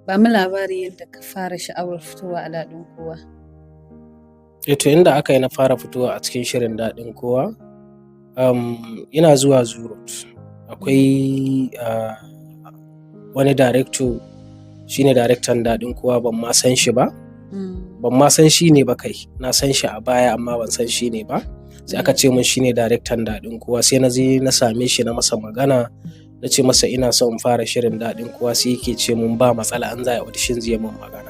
Ba mu labari yadda ka fara sha'awar fitowa a Daɗin Kowa. Eh to, inda aka yi na fara fitowa a cikin shirin Daɗin Kowa, ina zuwa Zoo Road. Akwai wani director, shine daraktan Daɗin Kowa, ban ma san shi ba. Ban ma san shi ne ba kai. Na san shi a baya amma ban san shi ne ba. Sai aka ce mun shine daraktan Daɗin Kowa. Sai na je na same shi, na masa magana. Na ce masa ina son in fara shirin Daɗin Kowa, sai yake ce mun ba matsala, an za a yi audition zai mun magana.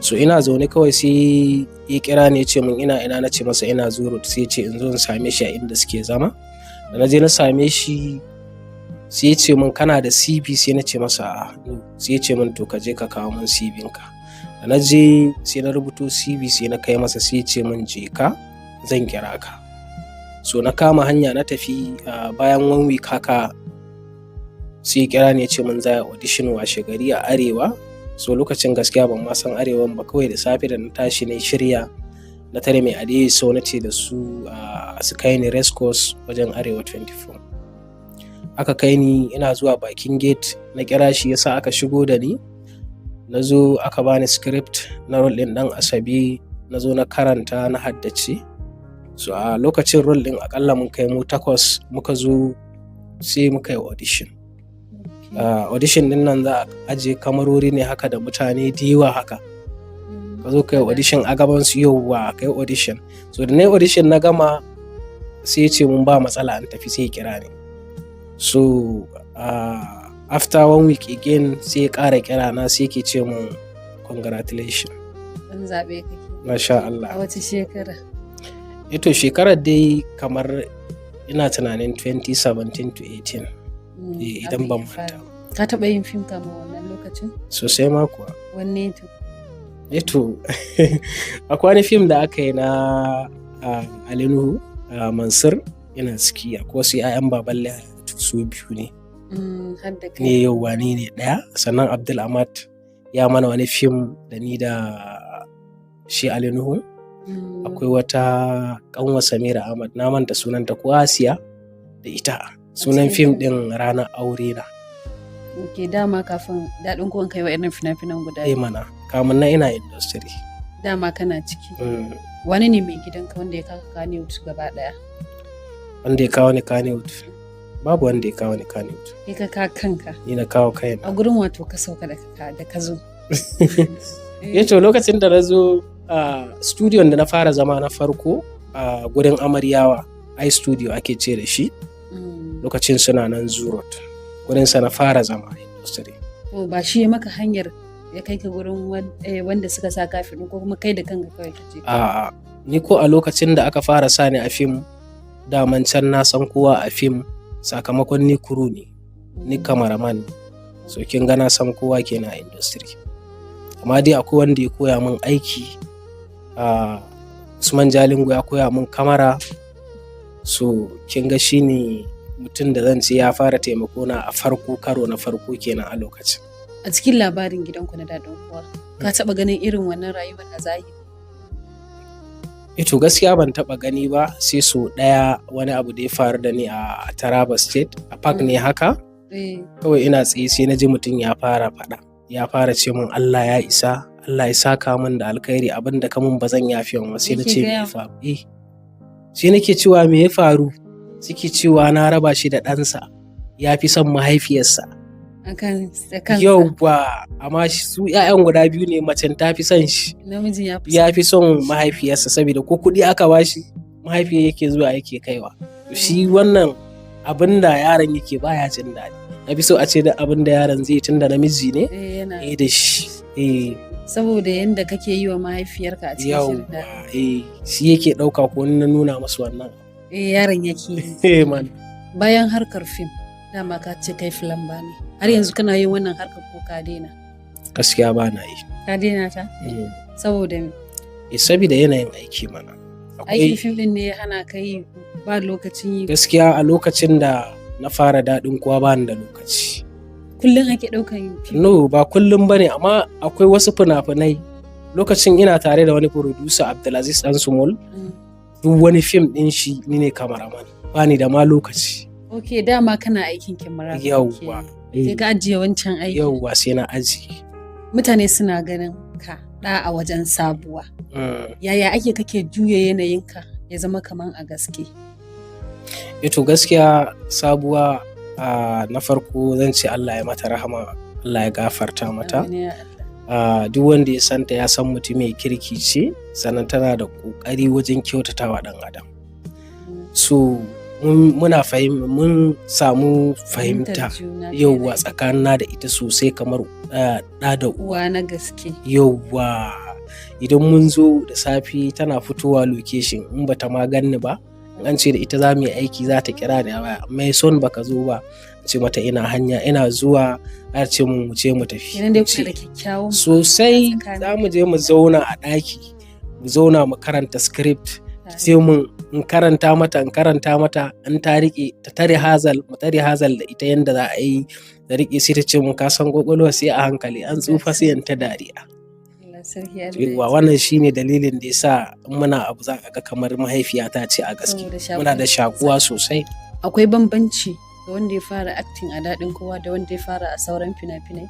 So ina zaune kawai sai ya kira ni, ya ce mun ina ina, na ce masa ina Zoo Road, sai ya ce in zo in same shi a inda suke zama. Da na je na same shi, sai ya ce mun, "Kana da CV?" Sai na ce masa a'a, no. Sai ya ce mun, "To, ka je ka kawo mun CV ka." Da na je sai na rubuto CV, sai na kai masa, sai ya ce mun, "Je ka, zan kira ka." So na kama hanya na tafi, bayan one week haka sai ya kira ni, ya ce mun za a yi audition washe gari a Arewa. So lokacin gaskiya ban ma san Arewan ba. Kawai da safe da na tashi na shirya, na tare mai adaidaita sau, na ce da su su kai ni race course wajen Arewa 24. Aka kai ni, ina zuwa bakin gate na kira shi, yasa aka shigo da ni. Na zo aka bani script na role ɗin Ɗan Asabe, na zo na karanta, na haddace. So a lokacin role ɗin aƙalla mun kai mu takwas, muka zo sai muka yi audition. Audition ɗin nan za a ajiye kamarori ne haka da mutane da yawa haka. Ka zo ka yi audition a gaban su, yauwa, ka yi audition. So da na yi audition na gama, sai ya ce mun ba matsala, an tafi sai ya kira ni. So after one week again sai ya ƙara kira na, sai yake ce mun, "Congratulations." An zaɓe ka ke. Masha Allah. A wace shekara? Eh to, shekarar dai kamar ina tunanin 2017 to 18. Eh, idan Abin ban ya fara. manta. Ka taɓa yin fim kamun wannan lokacin? Sosai ma kuwa. Wanne to? Eh to, akwai wani fim da aka yi na Ali Nuhu, Mansur, ina ciki. Akwai wasu 'ya'yan Baballe su biyu ne. Har da kai. Ne, yauwa, ni ne ɗaya. Sannan Abdul Ahmad ya mana wani fim da ni da shi Ali Nuhu. Akwai wata ƙanwar Samira Ahmad, na manta sunanta ko Asiya da ita. Sunan cikin fim fim? ɗin Ranar Aure Na. Ok, dama kafin Daɗin Kowan kai wa'innan fina-finan guda Eh biyu. mana, kamun nan ina industry. Dama kana ciki. Mm. Wani ne mai gidanka wanda ya kawo ka Kannywood gaba ɗaya? Wanda ya kawo ni Kannywood? Babu wanda ya kawo ni Kannywood. Kai ka kawo kanka. Ni na kawo kaina. A gurin wato ka sauka da ka zo. Eh to, lokacin da na zo a studio da na fara zama na farko, a gurin Amaryawa, i studio ake ce da shi. Lokacin suna nan Zoo Road. Gurin sa na fara zama a industry. To, ba shi ya maka hanyar ya kai ka gurin wanda suka sa ka fim ko kuma kai da kanka kawai ka je? A'a, ni ko a lokacin da aka fara sa ni a fim, daman can na san kowa a fim, sakamakon ni crew ne, ni cameraman ne. So kin ga na san kowa kenan a industry. Amma dai akwai wanda ya koya min aiki, Usman Jalingo, ya koya min kamara. So kin ga shi ne mutum da zan ce ya fara taimako na a farko, karo na farko kenan a lokacin. A cikin labarin gidanku na Daɗin Kowa, ka taɓa ganin irin wannan rayuwar a zahiri? Eh to, gaskiya ban taɓa gani ba sai so ɗaya, wani abu da ya faru da ni a Taraba State, a park ne haka. Kawai ina tsaye sai na ji mutum ya fara faɗa. Ya fara ce min, "Allah ya isa, Allah ya saka min da alkhairi, abin da ka mun ba zan yafe ba." Sai na Yake ce me gaya ya faru? Eh. Sai nake cewa me ya faru? Suke cewa na raba shi da ɗansa, ya fi son mahaifiyarsa. Akan da kansa. Yauwa, amma su 'ya'yan guda biyu ne, macen ta fi son shi. Namijin ya fi Ya fi son mahaifiyarsa saboda ko kuɗi aka bashi, mahaifiyar yake zuwa yake kaiwa. Shi wannan abin da yaron yake baya jin daɗi. Na fi so a ce da abin da yaron zai, tunda namiji ne, Eh, yana eh da shi. Eh. Saboda yanda kake yi wa mahaifiyarka a cikin shirin Yauwa, da. eh, shi yake ɗauka ko na nuna masu wannan. Eh, yaron yake yi. Eh man. Bayan harkar fim, dama ka ce kai plumber ne. Har yanzu kana yin wannan harkar ko ka daina? Gaskiya ba na yi. Ka daina ta? Mm. Saboda me? Eh, saboda yanayin aiki mana. Aikin Akwai fim din ne ya hana ka yi, ba lokacin yi? Gaskiya a lokacin da na fara Daɗin Kowa ba ni da lokaci. Kullum ake ɗaukan fim? No, ba kullum ba ne, amma akwai wasu fina-finai. Lokacin ina tare da wani producer, Abdulaziz Dan Sumol, duk wani fim ɗin shi ni ne cameraman. Ba ni da ma lokaci. Ok, dama kana aikin kyamara. Yauwa. Sai ka ajiye wancan aiki. Yauwa, sai na ajiye. Mutane suna ganin ka ɗa a wajen Sabuwa. Yaya ake kake juya yanayinka ya zama kaman a gaske? To, gaskiya Sabuwa, na farko zan ce Allah ya mata rahama, Allah ya gafarta mata. Amin ya Allah. Duk wanda ya santa ya san mutum mai kirki ce, sannan tana da ƙoƙari wajen kyautatawa ɗan adam. So mun samu fahimta Fahimtar juna yauwa kenan. tsakanina da ita sosai kamar ɗa da uwa. Uwa na gaske. Yauwa, idan mun zo da safe tana fitowa location, in bata ma ganni ba, in an ce da ita za mu yi aiki, za ta kira ni a waya, "Mai son, baka zo ba?" Ce mata ina hanya, ina zuwa. A ce mu ce mu tafi. Kenan dai Ce kuna da kyakkyawan sosai. tsakanin Za mu je mu zauna a ɗaki, mu zauna mu karanta script, sai mun in karanta mata, in karanta mata, in ta rike ta tare hazal, mu tare hazal da ita yanda za a yi da rike. Sai ta ce mun, "Ka san kwakwalwa sai a hankali, an tsufa." Sai in ta dariya. Allah sarki, Allah ya Yawwa, wannan shine dalilin da yasa in muna abu za a ga kamar mahaifiyata ce a gaske. Saboda Muna da shakuwa. shakuwa sosai. Akwai bambanci ga wanda ya fara acting a Daɗin Kowa da wanda ya fara a sauran fina-finai?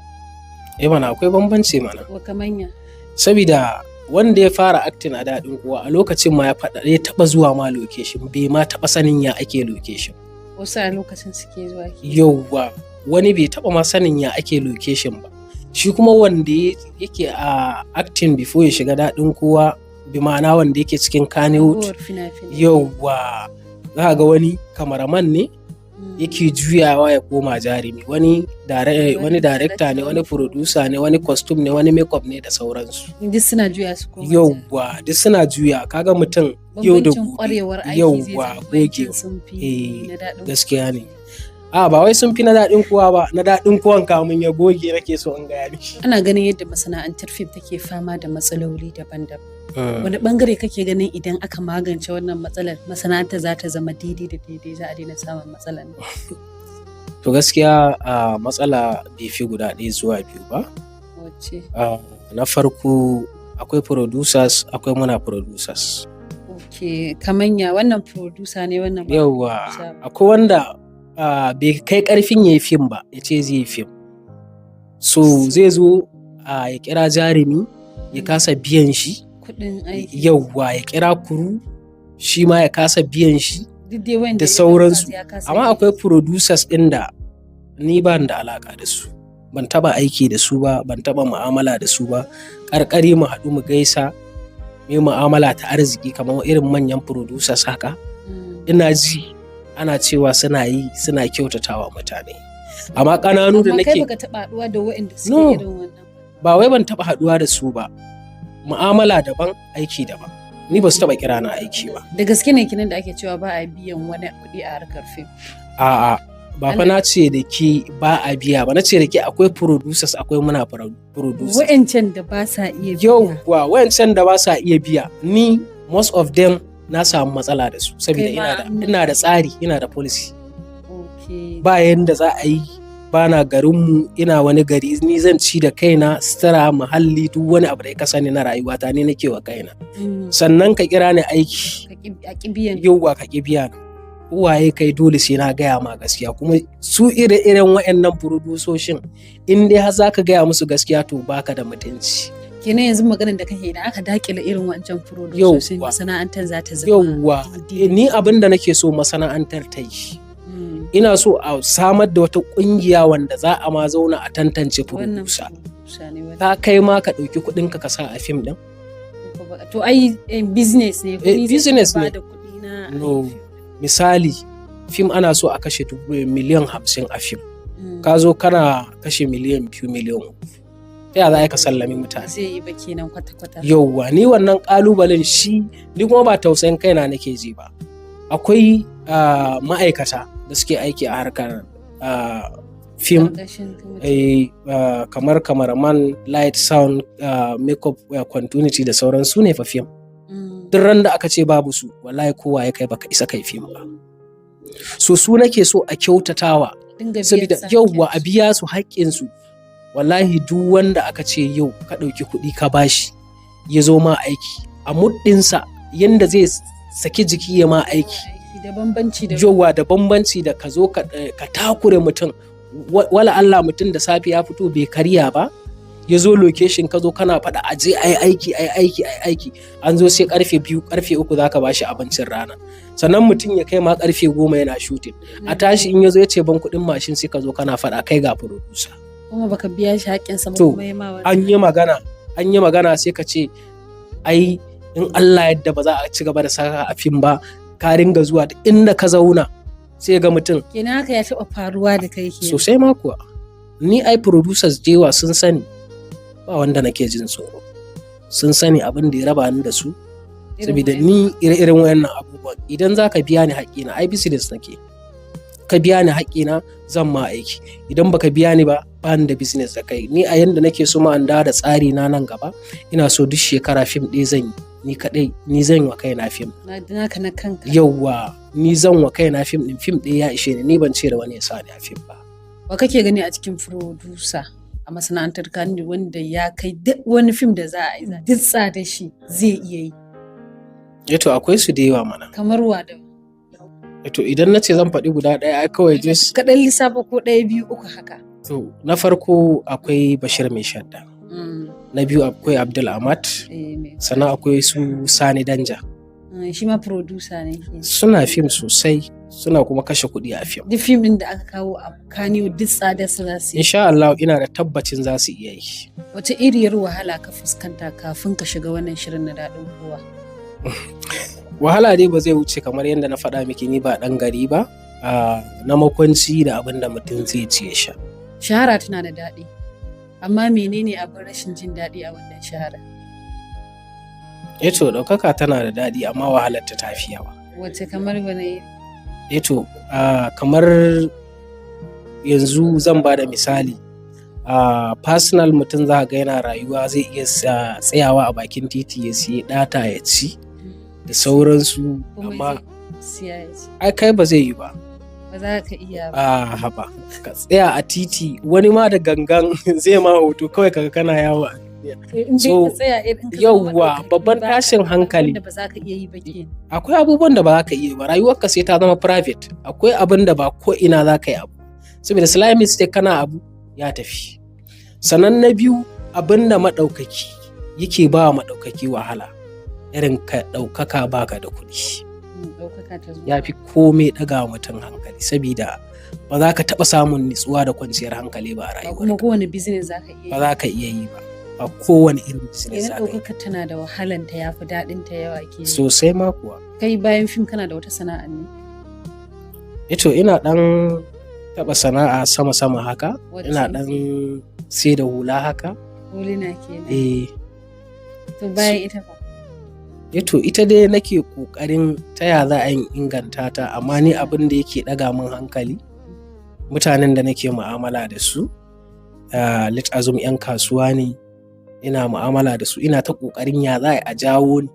Eh mana, akwai bambanci mana. Wa kamanya? Saboda wanda ya fara acting a Daɗin Kowa, a lokacin ma ya faɗa ya taɓa zuwa ma location, bai ma taɓa sanin ya ake location. Wasu a lokacin suke zuwa ke. Yauwa, wani bai taɓa ma sanin ya ake location ba. Shi kuma wanda yake a acting before ya shiga Daɗin Kowa, bi ma'ana wanda yake cikin Kannywood, Ragowar fina-finai. Yauwa, za ga wani cameraman ne yake juyawa ya koma jarumi, wani director ne, wani producer ne, wani costume ne, wani makeup ne da sauransu. Duk suna juya su koma. Yauwa, duk suna juya. Kaga mutum yau da Bambancin gobe. kwarewar aiki zai Yauwa, zama wancan gogewa. sun fi Eh, na Daɗin. Gaskiya ne. A ba wai sun fi na Daɗin Kowa ba, na Daɗin Kowan kamun ya goge nake so in gaya miki. Ana ganin yadda masana'antar fim take fama da matsaloli daban-daban. Wani bangare kake ganin idan aka magance wannan matsalar, masana'antar za ta zama daidai da daidai, za a daina samun matsalar nan? To, gaskiya a matsala bai fi guda ɗaya zuwa biyu ba. Wacce? Na farko, akwai producers, akwai muna producers. Ok, kamanya wannan producer ne, wannan ba Yauwa, producer ba? Akwai wanda bai kai karfin ya yi fim ba, ya ce zai yi fim. So zai zo ya kira jarumi, ya kasa biyan shi. Kuɗin aiki. Yauwa, ya kira crew, shi ma ya kasa biyan shi. Duk dai wanda Da ya sauransu. ya kasa Amma biyan. akwai producers ɗin da ni ban da alaka da su. Ban taba aiki da su ba, ban taba mu'amala da su ba. Karkari mu haɗu mu gaisa, mu yi mu'amala ta arziki, kamar irin manyan producers haka. Ina ji ana cewa suna yi, suna kyautatawa mutane. Amma ƙananu da Amma kai nake baka taɓa haɗuwa da waɗanda suke No. irin wannan? Ba wai ban taba haɗuwa da su ba. Mu'amala daban, aiki daban. Ni ba su taba kira na aiki ba. Da gaske ne kinan da ake cewa ba a biyan wani kuɗi a harkar fim? A'a, ba fa na ce da ke ba a biya ba, na ce da ke akwai producers, akwai muna producers. Wa'ancan da ba sa iya biya. Yauwa, wayancan da ba sa iya biya, ni most of them na samu matsala da su saboda Kai ma ina da ina da tsari, ina da policy. Ba yanda za a yi, ba na garinmu, ina wani gari, ni zan ci da kaina, sutura, muhalli, duk wani abu da ka sani na rayuwata ni nake wa kaina. Sannan ka kira ni aiki. A ƙi biyan. Yauwa, ka ƙi biya na. Uwaye kai, dole sai na gaya ma gaskiya. Kuma su ire-iren waɗannan furodusoshin, in dai har zaka gaya musu gaskiya, to baka da mutunci. Kenan yanzu maganar da kake, idan aka dakile irin wancan furodusoshin, Yauwa. masana'antar za ta zama Yauwa, daidai. ni abin da nake so masana'antar ta yi, ina so a samar da wata ƙungiya wanda za a ma zauna a tantance Wannan producer. producer ne, wannan Ta kai ma ka ɗauki kuɗinka ka sa a fim ɗin? Ko to ai business ne. Eh, Kuɗi zai business ba ne. da kuɗi na. No. Misali, fim ana so a kashe 50 miliyan a fim. Ka zo kana kashe miliyan 2, miliyan 3, ta yaya za ka sallami mutane? Zai yi ba kenan kwata-kwata. Yauwa, ni wannan kalubalen shi ni kuma ba tausayin kaina nake ji ba. Akwai ma'aikata da suke aiki a harkar fim, Ƙarƙashin mutum. Kamar cameraman, light, sound, makeup, continuity da sauran su ne fa fim. Duk ran da aka ce babu su, wallahi kowa ya kai baka isa kai fim ba. So su nake so a kyautatawa. Dinga biyan Saboda su yauwa, a haƙƙinsu. Biya su haƙƙinsu. Wallahi duk wanda aka ce yau ka ɗauki kuɗi ka bashi, ya zo ma aiki a muddinsa, yanda zai saki jiki ya ma aiki. Aiki da bambanci da Yauwa, da bambanci da ka zo ka takure mutum. Wala Allah mutum da safe ya fito bai karya ba. Ya zo location, ka zo kana faɗa a je ai aiki, ai aiki, ai aiki, an zo sai karfe 2, karfe 3 zaka bashi abincin rana. Sannan mutum ya kai ma karfe 10 yana shooting, a tashi in ya zo ya ce ban kuɗin mashin, sai ka zo kana faɗa kai ga producer. Kuma baka biya shi haƙƙinsa ba. To, kuma ya ma wani. An yi magana, an yi magana, sai ka ce ai in Allah yadda ba za a ci gaba da saka a fim ba. Ka ringa zuwa duk inda ka zauna sai ga mutum. Kenan haka ya taɓa faruwa da kai kenan? Sosai ma kuwa. Ni ai producers jewa sun sani, ba wanda nake jin tsoro. Sun sani abin da ya raba ni da su. Irin saboda wa'in- ni ire-iren wayannan abubuwan, idan za ka biya ni haƙƙina, ai business nake. Ka biya ni haƙƙina, zan ma aiki. Idan baka biya ni ba, ba ni da business da kai. Ni a yanda nake so ma an dawo da tsari na nan gaba, ina so duk shekara fim ɗaya zan yi ni kaɗai. Ni zan yi wa kaina fim. Na naka na kanka. Yauwa, ni zan wa kaina fim ɗin. Fim ɗaya ya ishe ni. Ni ban ce da wani ya sa ni a fim ba. Wa kake gani a cikin producer a masana'antar Kannywood wanda ya kai duk wani fim da za a yi, duk tsada shi zai iya yi? Eh to, akwai su da yawa mana. Kamar wa da Eh to, idan na ce zan faɗi guda ɗaya, ai kawai just Kaɗan lissafa ko ɗaya, biyu, uku haka. To, na farko akwai Bashir Mai Shadda. Na biyu akwai Abdul Ahmad. Sannan akwai su Sani Danja. Shi ma producer ne kenan. Suna fim sosai, suna kuma kashe kuɗi a fim. Duk fim ɗin da aka kawo a Kannywood, duk tsadar su za su yi? Insha Allah, ina da tabbacin za su iya yi. Wace iriyar wahala ka fuskanta kafin ka shiga wannan shirin na Daɗin Kowa? Wahala dai ba zai wuce kamar yadda na faɗa miki, ni ba ɗan gari ba, na makwanci da abin da mutum zai ci ya sha. Shahara tana da daɗi, amma menene abin rashin jin daɗi a wannan shahara? Eh to, ɗaukaka tana da daɗi, amma wahalar ta tafi yawa. Wace kamar wane? Eh to, kamar yanzu zan ba da misali. Personal mutum za ga yana rayuwa, zai iya tsayawa a bakin titi ya siye ɗata ya ci da sauransu, Komai amma zai siya ya ci. Ai kai ba zai yi ba. Ba za ka iya ba. A haba, ka tsaya a titi, wani ma da gangan zai ma hoto kawai kaga kana yawo a duniya. In dai So, ka tsaya irin ka zama yauwa, maɗaukaki, babban ba tashin hankali. abin da ba za ka iya yi ba kenan. Akwai abubuwan da ba za ka iya ba, rayuwarka sai ta zama private. Akwai abin da ba ko ina za ka yi abu, saboda slight mistake kana abu ya tafi. Sannan na biyu, abin da maɗaukaki yake ba wa maɗaukaki wahala, irin ka ɗaukaka baka da kuɗi. Ɗaukaka ta zo. Ya fi komai ɗaga wa mutum hankali, saboda ba za ka taɓa samun nutsuwa da kwanciyar hankali ba a Ba rayuwarka. kuma kowane business za ka iya Ba yi. za ka iya yi ba, ba kowane irin business Kenan za ka yi. ɗaukaka tana da wahalanta ya fi daɗin ta yawa kenan. Sosai ma kuwa. Kai bayan fim kana da wata sana'a ne? Eh to, ina ɗan taɓa sana'a sama-sama haka. Wacce? Ina ɗan sai da hula haka. Huluna kenan. Eh. To, bayan ita fa? Eh to, ita dai nake ƙoƙarin ta ya za a yin inganta ta, amma ni abin da yake ɗaga min hankali, mutanen da nake mu'amala da su, let assume 'yan kasuwa ne ina mu'amala da su, ina ta ƙoƙarin ya za a jawo ni,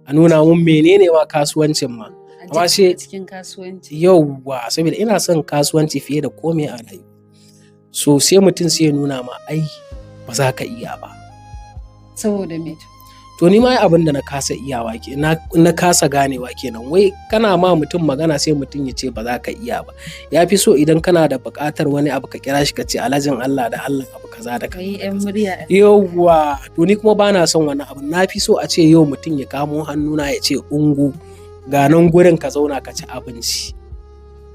a nuna mun menene ma kasuwancin ma. A Amma sai cikin kasuwanci. Yauwa, saboda ina son kasuwanci fiye da komai a rayuwa. So sai mutum sai ya nuna ma ai ba za ka iya ba. Saboda me? To, ni ma abin da na kasa iyawa ke na kasa ganewa kenan. Wai kana ma mutum magana, sai mutum ya ce ba za ka iya ba. Ya fi so idan kana da buƙatar wani abu ka kira shi ka ce, "Alhajin Allah, da Allah abu kaza da kaza." Kai yan murya. Yauwa, to ni kuma bana son wani abu. Na fi so a ce yau mutum ya kamo hannuna ya ce, "Ungo, ga nan gurin ka zauna ka ci abinci."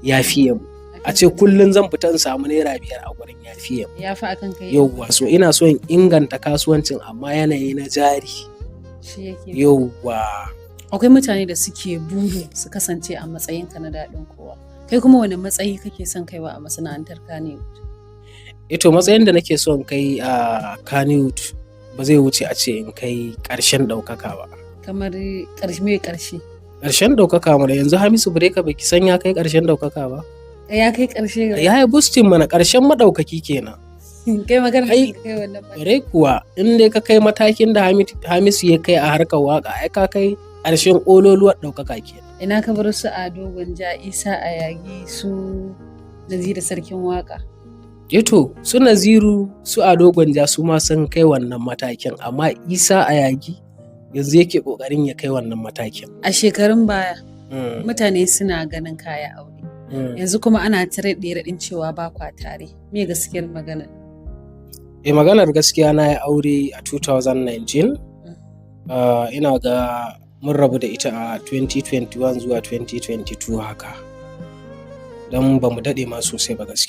Ya fiye mu. A ce kullum zan fita in samu ₦5 a gurin, ya fiye mu. Ya fi akan kai. Yauwa, so ina so in inganta kasuwancin, amma yanayi na jari. Shi yake. Yauwa. Akwai mutane da suke buri su kasance a matsayinka na Daɗin Kowa. Kai kuma wani matsayi kake son kaiwa a masana'antar Kannywood? Eh to, matsayin da nake son kai a Kannywood ba zai wuce a ce in kai ƙarshen ɗaukaka ba. Kamar ƙarshe, me ƙarshe? Ƙarshen ɗaukaka mana. Yanzu Hamisu Breaker, baki san ya kai ƙarshen ɗaukaka ba? Ya kai ƙarshe ga Ya yi boosting mana, ƙarshen maɗaukaki kenan. Kai magana Ai, kai wannan ba. Kwarai kuwa, in dai ka kai matakin da Hamisu ya kai a harkar waka, ai ka kai ƙarshen ƙololuwar ɗaukaka kenan. Ina ka bar su Ado Gwanja, Isa Ayagi, su Naziru Sarkin Waka? Eh to, su Naziru, su Ado Gwanja su ma sun kai wannan matakin, amma Isa Ayagi yanzu yake ƙoƙarin ya kai wannan matakin. A shekarun baya mutane suna ganin kaya aure. Yanzu kuma ana ta raɗe raɗin cewa ba kwa tare. Me gaskiyar magana? Eh, maganar gaskiya, na yi aure a 2019. Ina ga mun rabu da ita a 2021 zuwa 2022 haka, don ba mu daɗe ma sosai ba gaskiya.